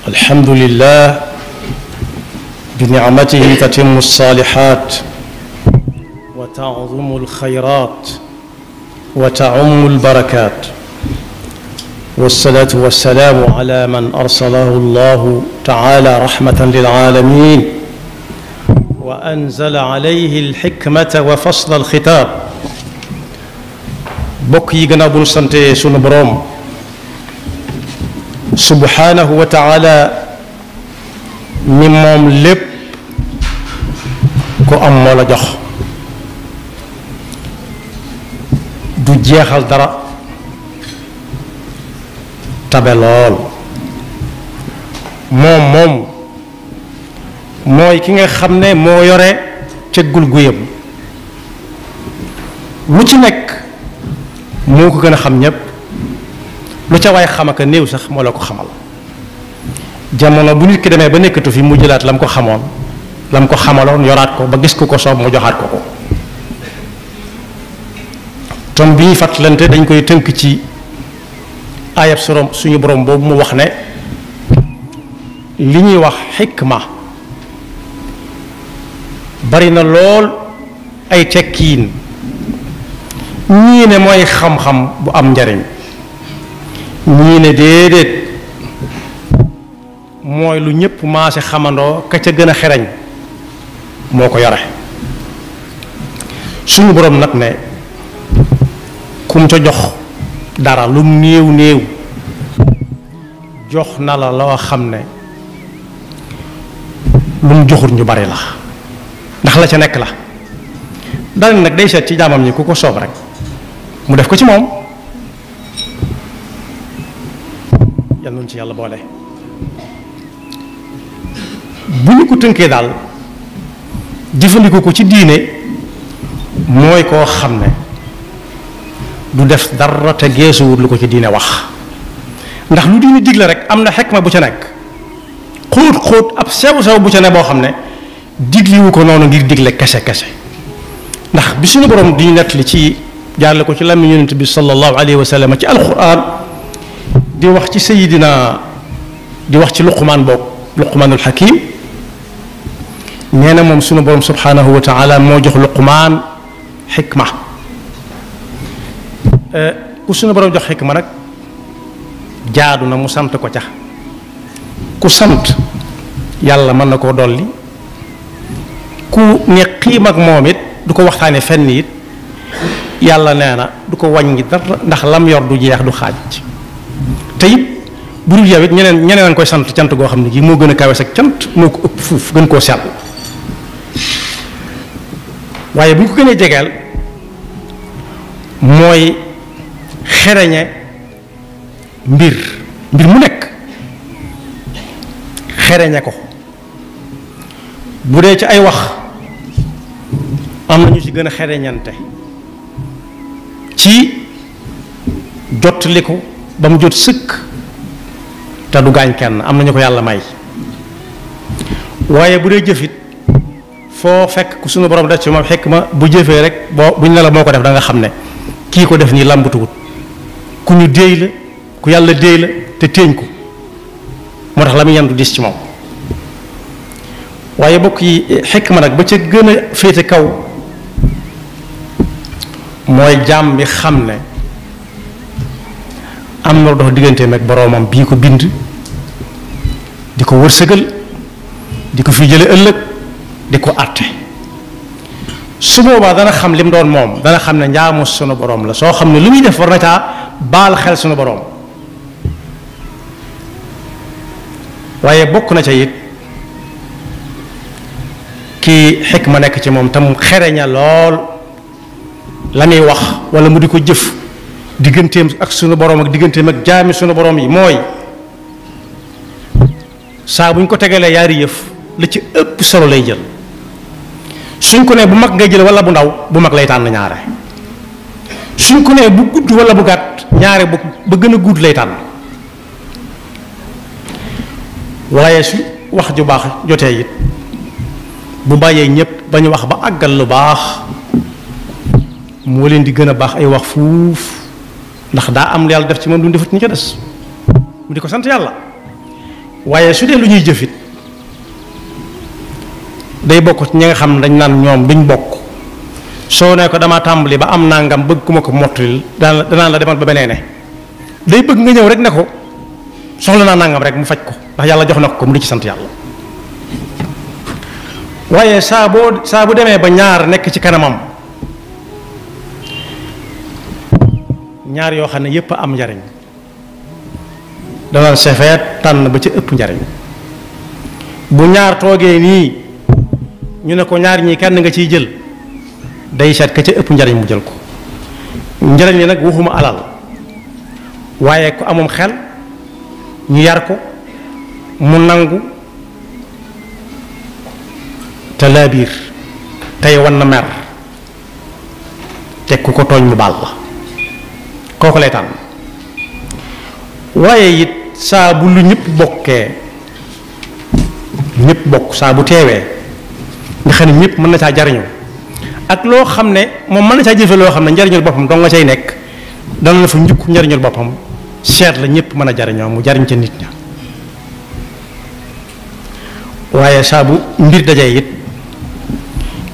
الحمد لله بنعمته تتم الصالحات وتعظم الخيرات وتعم البركات، والصلاة والسلام على من أرسله الله تعالى رحمة للعالمين وأنزل عليه الحكمة وفصل الخطاب. bokk yi gannaaw bu nu sante sunu boroom subhanahu wa taala mi moom lépp ko am moo la jox, du jeexal dara, tabe lool. moom mooy ki nga xam ne moo yore cëggul guyam, lu ci nekk moo ko gën a xam ñépp, lu ca waay xam aka néew sax moo la ko xamal. jamono bu nit ki demee ba nekkatu fi mu jëlaat lam ko xamoon, lam ko xamaloon yoraat ko ba gis ko soob mu joxaat ko. tom bi ñuy fàttalante dañ koy tënk ci ayab suñu borom boobu mu wax ne li ñuy wax xikma bari na lool ay tekkiin. ñii ne mooy xam-xam bu am njariñ, ñii ne déedéet mooy lu ñépp maase xamandoo ka ca gën a xereñ moo ko yore. suñu boroom nag ne kum ca jox dara lu néew néew jox na la loo xam ne lu mu joxut ñu bari la, ndax la ca nekk la. dal nag day seet ci jaamam ñi ku ko soob rek mu def ko ci moom. yal nañu ci yàlla boole. bu ñu ko tënkee daal jëfandikoo ko ci diine mooy koo xam ne du def dara te geesuwut lu ko ci diine wax, ndax lu diine digle rek am na xekma bu ca nekk, xóot ab sew bu ca ne boo xam ne digliwu ko noonu ngir digle kese. ndax bi suñu borom di nettali ci jaarle ko ci làmmiñ yonent bi sallallahu alayhi wa sallam ci alquran di wax ci sayidina di wax ci luqmaan boog luqmaanul hakim, nee na moom suñu borom subhanahu wa taala moo jox luqmaan xikma. ku suñu borom jox xikma nag jaadu na mu sant ko ca. ku sant yàlla mën na koo dolli, ku ne xiim ak moom it du ko waxtaane fenn it yàlla nee na du ko wàññi dara, ndax lam yor du jeex du xaaj. te it bu dul yow it ñeneen koy sant cant goo xam ne gi moo gën a kawe sa cant, moo ko ëpp fuuf gën koo sell. waaye bu ñu ko gënee jegeel mooy xereñe mbir mu nekk xereñe ko. bu dee ci ay wax am na ñu ci gën a xereñante ci jottali ko ba mu jot sëkk te du gaañ kenn, am na ñu ko yàlla may. waaye bu dee jëfit foo fekk ku suñu borom def ci moom xikma bu jëfee rek buñ ne la moo ko def da nga xam ne kii ko def nii làmbatuwut, ku ñu déey la, ku yàlla déey la te téeñ ko, moo tax la muy yendu dis ci moom. waaye bokk yi xikma nag ba ca gën a féete kaw mooy jaam bi xam ne am na dox digganteem ak boroomam bii ko bind di ko wërsëgal, di ko fi jële ëllëg, di ko àtte. su boobaa dana xam lim doon moom, dana xam ne njaamu sunu boroom la soo xam ne lu muy def war na caa baal xel sunu boroom. waaye bokk na ca it kii xikma nekk ci moom tam xereña lool la muy wax wala mu di ko jëf digganteem ak sunu boroom ak digganteem ak jaami sunu boroom yi, mooy saa bu ñu ko tegalee yaari yëf la ci ëpp solo lay jël. suñ ko nee bu mag ngay jël wala bu ndaw, bu mag lay tànn ñaare. suñ ko nee bu gudd wala bu gàtt, ñaare ba gën a gudd lay tànn. waaye su wax ju baax jotee it bu bàyyee ñépp ba ñu wax ba àggal lu baax moo leen di gën a baax ay wax fuuf, ndax daa am lu yàlla def ci moom lu mu defut ñu ca des mu di ko sant yàlla. waaye su dee lu ñuy jëfit day bokk ci ñi nga xam ne dañ naan ñoom duñ bokk soo ne ko dama tàmbali ba am nangam bëgg ku ma ko mottali danaan la demal ba beneen ne day bëgg nga ñëw rek ne ko soxla naa nangam rek mu faj ko ndax yàlla jox na ko mu di ci sant yàlla. waaye saa bu demee ba ñaar nekk ci kanamam ñaar yoo xam ne yépp am njariñ dana sefeet tànn ba ci ëpp njariñ. bu ñaar toogee nii ñu ne ko ñaar ñii kenn nga ciy jël day seet ka ca ëpp njariñ mu jël ko. njariñ li nag waxuma alal waaye ku amum xel ñu yar ko mu nangu te laabiir tey wan na mer te ku ko tooñ mu baal la kooku lay tànn. waaye it saa bu lu ñëpp bokkee ñëpp bokk saa bu teewee nga xam ne ñëpp mën na caa jariñu ak loo xam ne moom mën na caa jëfe loo xam ne njariñul boppam dong nga cay nekk dana la fa njukk njariñul boppam seet la ñëpp mën a jariñoo mu jariñ ca nit ña. waaye saa bu mbir dajee it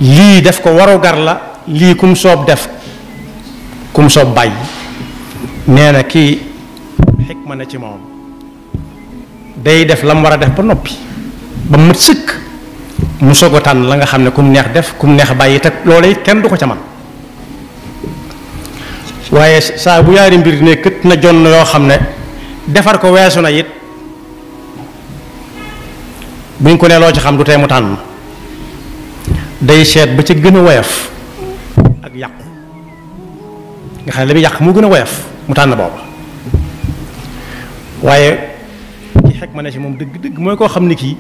lii def ko warugar la lii kum soob def kum soob bàyyi nee na kii xikma na ci moom day def la mu war a def ba noppi ba mu sëkk mu soog a tànn la nga xam ne kum neex def kum neex bàyyi te loola it kenn du ko ca man. waaye saa bu yaari mbir ne kët na jonn yoo xam ne defar ko weesu na it buñ ko ne loo ci xam du tee mu tànn day seet ba ca gën a woyof ak yàqu nga xam ne la muy yàq moo gën a woyof mu tànn booba. waaye ki xekk ma ne ci moom dëgg-dëgg mooy koo xam ne kii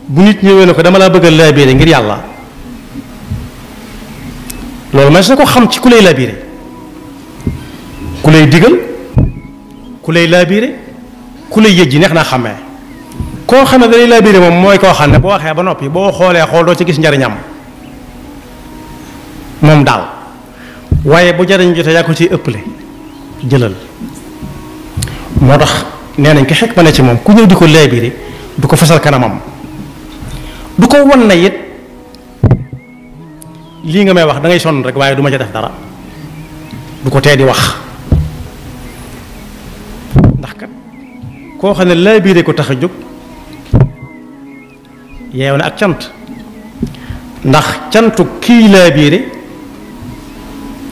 bu nit ñëwee na ko dama laa bëgg a laabiire ngir yàlla loolu man su ko xam ci ku lay laabiire ku lay digal ku lay laabiire ku lay yëjji neex naa xàmmee. koo xam ne da lay laabiire moom mooy koo xam ne boo waxee ba noppi boo xoolee xool doo ci gis njariñam moom daal waaye bu jariñ jotee yaa ko ciy ëpple jëlal. moo tax nee nañ ki xekk ma ne ci moom ku ñëw di ko laabiire du ko fasal kanamam du ko won na it lii nga may wax da ngay sonn rek waaye du ma ca def dara du ko tee di wax ndax kat koo xam ne laabiire ko tax a jóg yeew na ak cant ndax cantu kii laabiire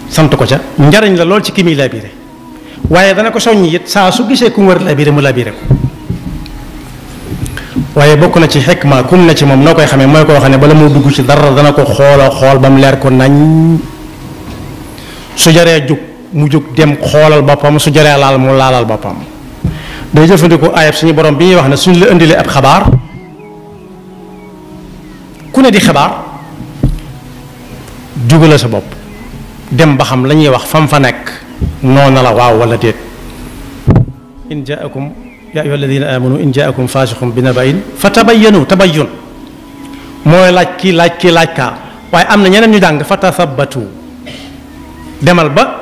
sant ko ca njariñ la lool ci kii muy laabiire waaye dana ko soññ it saa su gisee ku mu war laabiire mu laabiire ko. waaye bokk na ci xikma kum na ci moom noo koy xamee mooy koo xam ne bala moo dugg ci dara dana ko xoola xool ba mu leer ko nañ su jaree jóg mu jóg dem xoolal boppam su jaree laal mu laalal boppam. day jëfandikoo ayab suñu borom bi ñuy wax ne suñu la indilee ab xabaar ku ne di xabaar jugala sa bopp dem ba xam la ñuy wax fam fa nekk noona la waaw wala déet. in jaakum yaa ayyuha alladina amanu in jaakum faasiqun bi naba'in fa tabayyanu tabayyun mooy laaj kii laaj kaa waaye am na ñeneen ñu jàng fa tathabbatu demal ba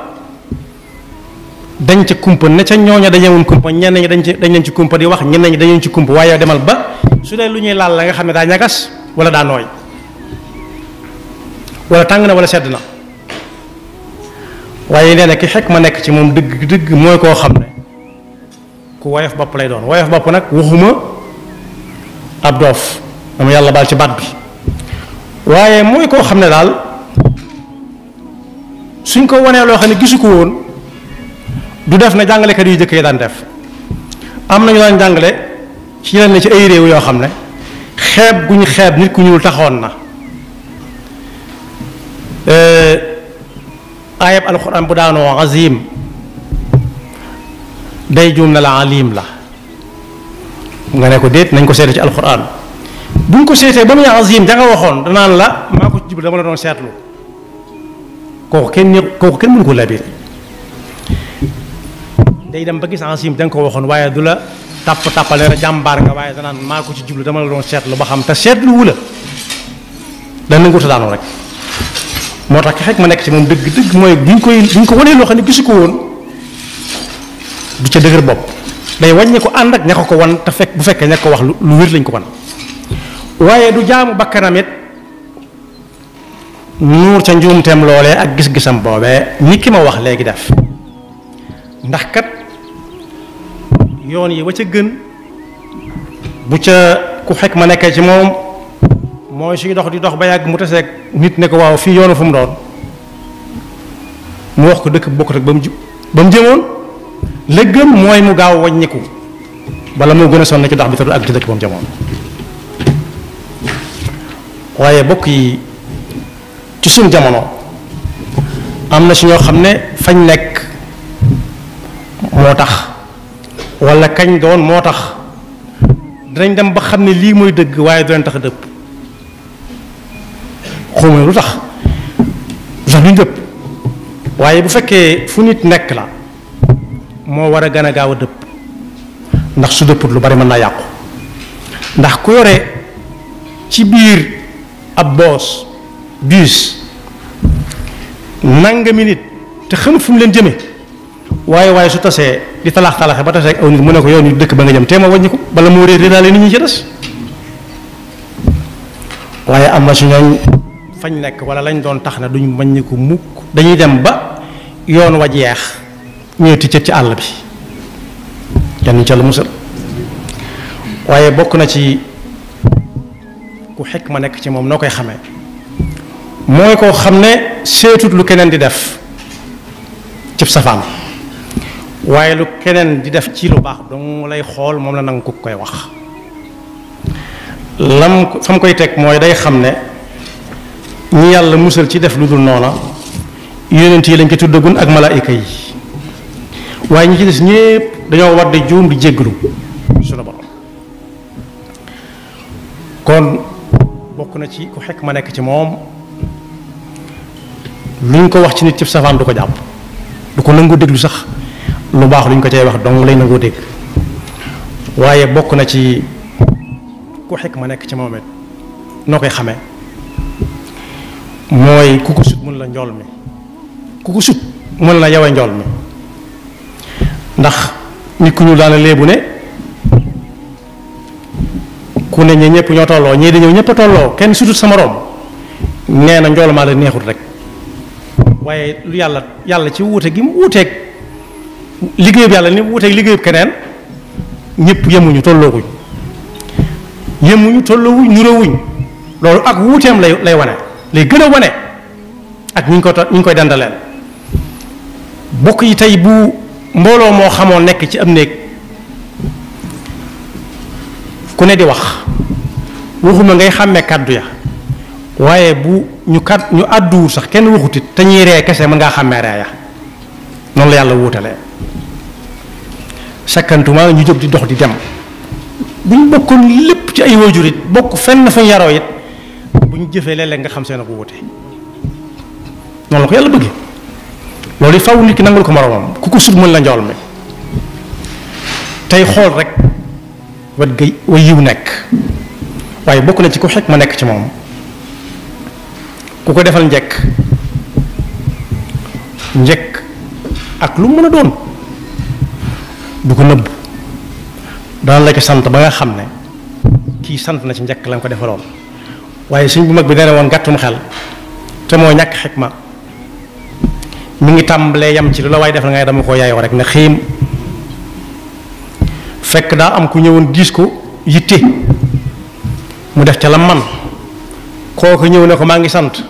dañ ca kumpa ne ca ñooña dañewuñ kumpa ñenn ñi dañ leen ci kumpa di wax ñenn ñi dañu ci kumpa waaye demal ba su dee lu ñuy laal la nga xam ne daa ñagas wala daa nooy wala tàng na wala sedd na. waaye nee na ki xekk ma nekk ci moom dëgg mooy koo xam ne ku woyof bopp lay doon woyof bopp nag waxuma ab doof dama yàlla baal ci baat bi waaye mooy koo xam ne daal suñ ko wanee loo xam ne gisu ko woon du def na jàngalekat yu jëkk yi daan def. am nañu daan jàngale ci yeneen ci ay réew yoo xam ne xeeb gu ñu xeeb nit ku ñuul taxoon na ayab alxuraan bu daanoo azim day juum na la alim la nga ne ko déet nañ ko seete ci alxuraan buñ ko seetee ba muy azim da nga waxoon danaan la maa ko ci jublu dama la doon seetlu kooku kenn mënu ko labiré day dem ba gis azim da nga ko waxoon waaye du la tàppal ne la jàmbaar nga waaye danaan maa ko ci jublu dama la doon seetlu ba xam te seetlu wu la dana nangu daanoo rek. moo tax ki xekk ma nekk ci moom dëgg mooy buñ ko wanee loo xam ne gisu ko woon du ca dëgër bopp day wàññi ko ànd ak ña ko wan te fekk bu fekkee ña ko wax lu wér lañ ko wan waaye du jaamu bakkanam it nuur ca njuumteem loolee ak gis-gisam boobee ni ki ma wax léegi def ndax kat yoon yi wa ca gën bu ca ku xekk ma nekkee ci moom mooy suy dox di dox ba yàgg mu taseeg nit ne ko waaw fii yoonu fu mu doon mu wax ko dëkk bokk rek ba mu jëmoon la gën mooy mu gaaw wàññiku bala moo gën a sonn ci dox bi te du ak ci dëkk ba mu jëmoon waaye bokk yi ci suñ jamono am na si ñoo xam ne fañ nekk moo tax wala kañ doon moo tax dinañ dem ba xam ne lii mooy dëgg waaye du leen tax a dëpp xawma lu tax duñ dëpp waaye bu fekkee fu nit nekk la moo war a gën a gaaw a dëpp ndax su dëpput lu bari mën naa yàqu ndax ku yore ci biir ab bus nangami nit te xamut fu mu leen jëme waaye su tasee di talaax talaaxe ba tasee ak aw nit mu ne ko yow ñu dëkk ba nga jëm te ma wàññi ko bala moo réer réeraale nit ñi ci des waaye am na su ñooñ fañ nekk wala lañ doon tax na duñ wàññi ko mukk dañuy dem ba yoon wa jeex ñëw ticcat ci àll bi kenn ca la musal waaye bokk na ci ku xekk ma nekk ci moom noo koy xamee mooy koo xam ne seetut lu keneen di def cib safaan waaye lu keneen di def ci lu baax dong lay xool moom la nangu ku koy wax fa mu koy teg mooy day xam ne ñi yàlla musal ci def lu dul noona yonent yi lañ ko tuddagun ak malaayika yi waaye ñi ci des ñépp dañoo war di juum di jéggalu sunu borom kon bokk na ci ku xekk ma nekk ci moom luñ ko wax ci nit ci safaan du ko jàpp du ko nangoo déglu sax lu baax luñ ko cay wax dong lay nangoo dégg waaye bokk na ci ku xekk ma nekk ci moom it noo koy xamee mooy ku ko sut mun la njool mi ku ko sut mun la yawe njool mi ndax nit ku ñu daana léebu ne ku ne ñi ñëpp ñoo tolloo ñii dañoo ñëpp a tolloo kenn sutut sa moroom nee na njool maa la neexut rek waaye lu yàlla ci wuute gi mu wuuteeg liggéeyub yàlla ni mu wuuteeg liggéeyub keneen ñëpp yemuñu tollooguñ yemuñu tolloowuñ nuróowuñ loolu ak wuuteem lay wane lay gën a wane ak ñi ñu koy dandaleel bokk yi tey bu mbooloo moo xamoon nekk ci am néeg ku ne di wax waxuma ngay xàmmee kàddu ya waaye bu ñu àdduwul sax kenn waxutit te ñuy ree kese mën ngaa xàmmee ree ya noonu la yàlla wuutalee sakkantuma ñu jóg di dox di dem bu ñu bokkoon lépp ci ay waajur it bokk fenn fañ yaroo it bu ñu jëfee léeg-léeg nga xam seen ak wuute noonu la ko yàlla bëgge loolu it faw nit ki nangul ko moroomam ku ko sut mën la njool mi tey xool rek wat gay wa yiw nekk waaye bokk na ci ku xekk ma nekk ci moom ku ko defal njekk ak lu mën a doon du ko nëbb dana la ko sant ba nga xam ne kii sant na ci njekk la nga ko defaloon waaye suñ bu mag bi nee woon gàttum xel te moo ñàkk xikma mi ngi tàmbalee yam ci lu la waaye def na ngay dama ko yaayoo rek ne xiim fekk daa am ku ñëwoon diis ko yitte mu def ca la man kooku ñëw ne ko maa ngi sant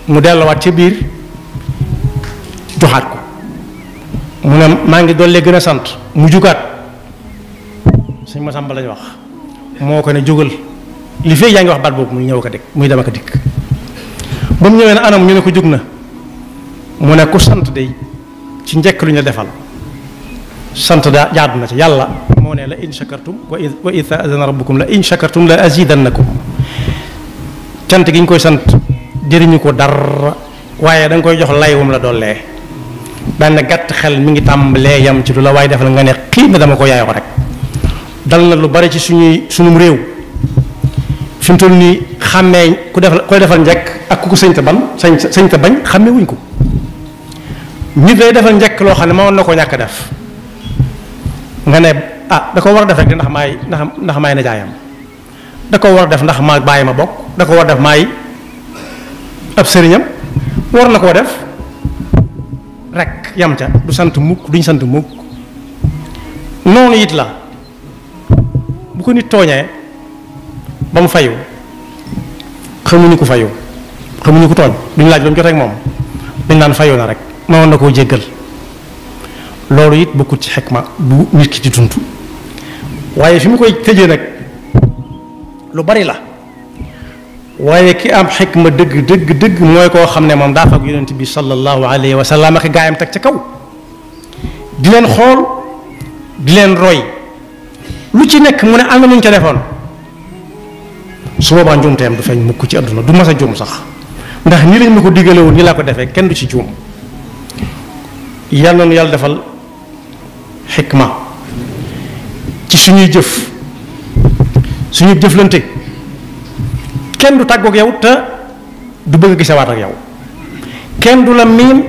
mu delluwaat ca biir joxaat ko mu ne maa ngi dollee gën a sant mu jugaat sëñ Masamba lañu wax moo ko ne jógal li fee yaa ngi wax baat boobu muy ñëw ko dikk muy dem ak dikk ba mu ñëwee ne anam ñu ne ko jóg na mu ne ku sant day ci njëkk lu ñu la defal sant daa jaadu na ci yàlla moo ne la in shakartum wa id ta'adana rabbukum la in shakartum la azidannakum cant gi ñu koy sant jëriñu ko dara waaye da nga koy jox lay wum la dollee benn gàtt xel mi ngi tàmbalee yam ci lu la waaye defal nga ne xiim dama ko yaayoo rek dal na lu bari ci sunum réew fi mu toll nii xàmmee koy defal njëkk ak ku ko sañ ta bañ xàmmee wuñ ko nit day defal njëkk loo xam ne ma woon na ko ñàkk def nga ne ah da ko war a def rek ndax maay nijaayam da ko war a def ndax maa bàyyi ma bokk da ko war a def maay ab sëriñam war na koo def rek yam ca du sant mukk duñ sant mukk noonu it la bu ko nit tooñee ba mu fayu xamuñu ko fayu xamuñu ko tooñ duñ laaj ba mu jotee ak moom dañ naan fayu na rek noonu na koo jéggal loolu it bokkut ci xikma bu nit ki di dund waaye fi mu koy tëjee nag lu bari la waaye ki am xikma dëgg dëgg dëgg mooy koo xam ne moom daa fag yonent bi sallallahu alayhi wa sallam ak gaayam teg ca kaw di leen xool di leen roy lu ci nekk mu ne am na lu ñu ca defoon su boobaa njuumteem du feeñ mukk ci àdduna du mas a juum sax ndax nii lañ ma ko diggale woon nii laa ko defee kenn du ci juum yàlla na nu yàlla defal xikma ci suñuy jëf suñuy jëflante kenn du tàggoog yow te du bëgg a gisewaat ak yow kenn du la miin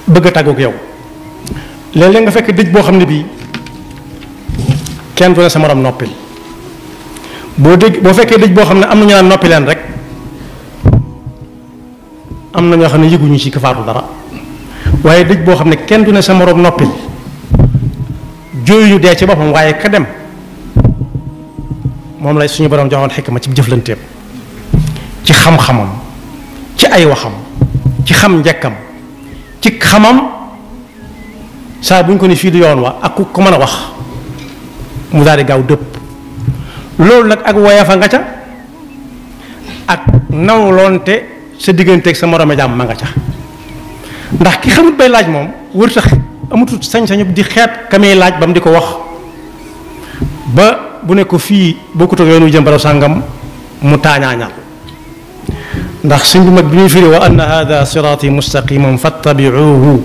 bëgg a tàggoog yow léeg-léeg nga fekk dëj boo xam ne bii kenn du ne sa morom noppil boo fekkee dëj boo xam ne am na ñu naan noppi leen rek am na ñoo xam ne yëguñu ci kafaatu dara waaye dëj boo xam ne kenn du ne sa morom noppil jooyuñu dee ci boppam waaye ka dem moom lay suñu borom joxoon xikma ci jëflanteem ci xam-xamam ci ay waxam ci xam njëkkam ci xamam saa bu ñu ko ni fii du yoon wa ak ku ko mën a wax mu daal di gaaw dëpp loolu nag ak woyafa nga ca ak nawloonte sa digganteeg sa morome jàmm ma nga ca ndax ki xamut bay laaj moom wër tax amutut sañ-sañu di xeet ka muy laaj ba mu di ko wax ba bu ne ko fii bokkut ak yoonu jëm baraw sàngam mu taañaañal ndax suñ bu mag bi ñuy firi wa anna hada siraati mustaqiman fattabicuuhu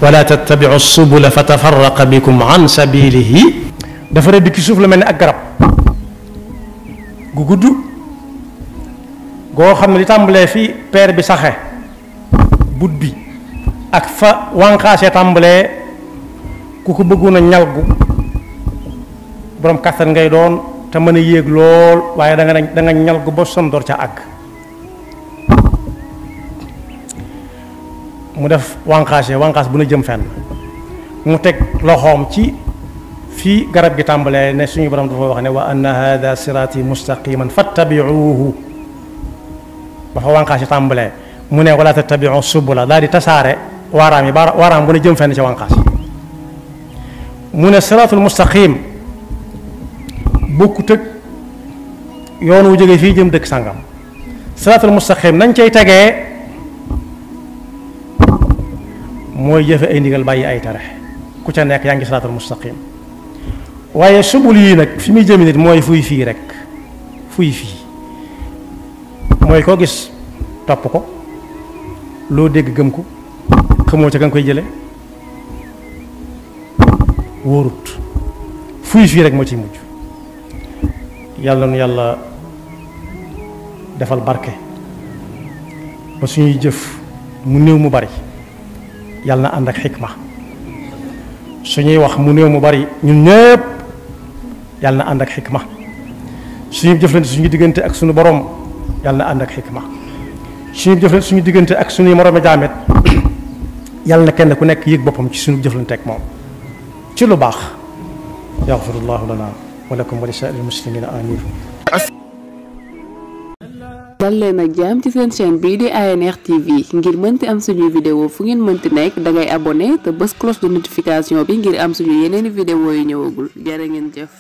wala tattabicu subula fa tafarraqa bikum an sabilihi dafa rëdd ci suuf la mel ni ak garab gu gudd goo xam ne li tàmbalee fii peer bi saxe but bi ak fa wànqaasee tàmbalee ku ko bëggoon a ñalgu borom kàttan ngay doon te mën a yéeg lool waaye da nga ñalgu ba son door ca àgg mu def wànqaas bu na jëm fenn mu teg loxoom ci fii garab gi tàmbalee ne suñu borom dafa wax ne wa anna hada siraati mustaqiman fattabiuhu ba fa wànqaas yi tàmbalee mu ne wala tattabiu subula daal di tasaare waaraam bu ne jëm fenn ca wànqaas mu ne siraatul mustaqim bokkut ak yoon wu jógee fii jëm dëkk sàngam siraatul mustaqim nañ cay tegee mooy jëfe ay ndigal bàyyi ay tere ku ca nekk yaa ngi siraatul mustaqim waaye subul yii nag fi muy jëmi nit mooy fuy fii rek fuy fii mooy koo gis topp ko loo dégg gëm ko xamoo ca nga koy jële wóorut fuy fii rek moo ciy mujj yàlla nu yàlla defal barke ba suñuy jëf mu néew mu bari yàlla na ànd ak xikma suñuy wax mu néew mu bari ñun ñëpp yàlla na ànd ak xikma suñu jëflante suñu diggante ak suñu borom yàlla na ànd ak xikma suñu jëflante suñu diggante ak suñuy moromi jaamet yàlla na kenn ku nekk yëg boppam ci suñu jëflante ak moom ci lu baax yaxfirullahu lana wa lakum wa li saa'iril muslimina amin dal leen ak jàmm ci seen chaîne bii di ANR TV ngir mënti am suñuy vidéo fu ngeen mënti nekk dangay abonné te bës cloche de notification bi ngir am suñu yeneeni vidéo yu ñëwagul jërë ngeen jëf